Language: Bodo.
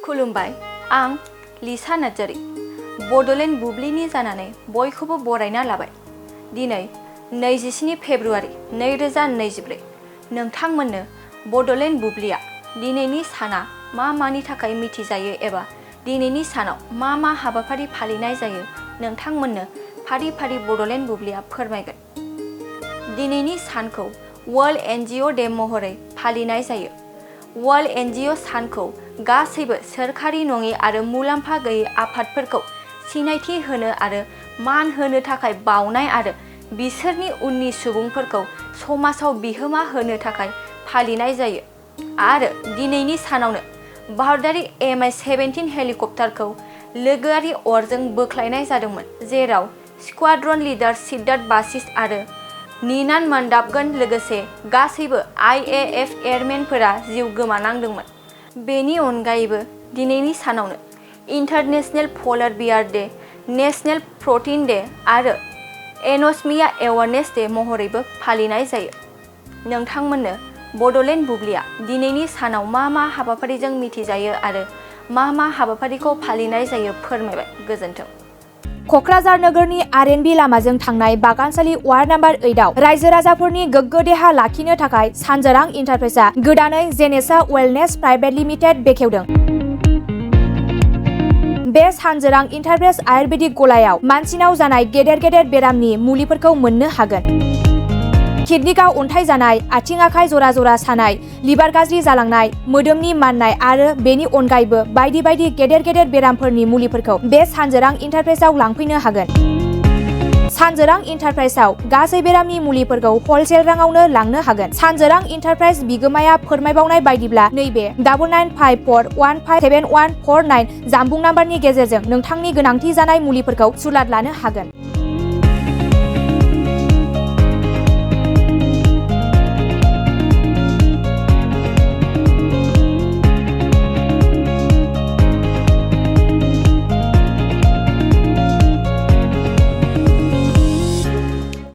खुलुमबाय, आं लिसा नार्जारी बड'लेण्ड बुब्लिनि जानानै बयखौबो बरायना लाबाय। दिनै 27 फेब्रुवारि 2024 नोंथांमोननो बड'लेण्ड बुब्लिया दिनैनि साना मा मानि थाखाय मिथिजायो एबा दिनैनि सानाव मा हाबाफारि फालिनाय जायो नोंथांमोननो फारि फारि बड'लेण्ड बुब्लिया फोरमायगोन। दिनैनि सानखौ वर्ल्ड एनजिअ डे महरै फालिनाय जायो। वर्ल्ड एनजिअ सानखौ गासैबो सोरखारि नङि आरो मुलाम्फा गैयै आफादफोरखौ सिनायथि होनो आरो मान होनो थाखाय बावनाय आरो बिसोरनि उननि सुबुंफोरखौ समाजाव बिहोमा होनो थाखाय फालिनाय जायो। आरो दिनैनि सानावनो भारतारि MI-17 हेलिकप्टारखौ लोगोआरि अरजों बोख्लायनाय जादोंमोन, जेराव स्क्वाड्रन लिडार सिद्धार्थ बासिस्ट आरो नीनाद माधवन लोगोसे गासैबो IAF एयारमेनफोरा जिउ गोमानांदोंमोन। बेनि अनगायैबो दिनैनि सानावनो इन्टारनेशनेल पलार बियार डे, नेशनेल प्रटिन डे आरो एन'स्मिया एवारनेस डे महरैबो फालिनाय जायो। नोंथांमोननो बड'लेण्ड बुब्लिया दिनैनि सानाव मा हाबाफारिजों मिथिजायो आरो मा हाबाफारिखौ फालिनाय जायो फोरमायबाय। गोजोन्थों। क'क्राझार नोगोरनि RNB लामाजों थांनाय बागानसालि वार्ड नम्बर 8 आव रायजो राजाफोरनि गोग्गो देहा लाखिनो थाखाय सानजोरां इन्टारप्राइजआ गोदानै जेनेसा वेलनेस प्राइभेट लिमिटेड बेखेवदों। बे सानजोरां इन्टारप्राइज आयुर्वेदिक गलायाव मानसिनाव जानाय गेदेर बेरामनि मुलिफोरखौ मोननो हागोन। किडनिकआव अन्थाइ जानाय, आथिं आखाइ जरा जरा सानाय, लिभार गाज्रि जालांनाय, मोदोमनि माननाय आरो बेनि अनगायैबो बायदि गेदेर बेरामफोरनि मुलिफोरखौ बे सानजोरां इन्टारप्राइजआव लांफैनो हागोन। सानजोरां इन्टारप्राइजआव गासै बेरामनि मुलिफोरखौ हलसेल राङावनो लांनो हागोन। सानजोरां इन्टारप्राइज बिगोमाया फोरमायबावनाय बायदिब्ला नैबे 9954157149 जानबुं नाम्बारनि गेजेरजों नोंथांनि गोनांथि जानाय मुलिफोरखौ सुलाद लानो हागोन।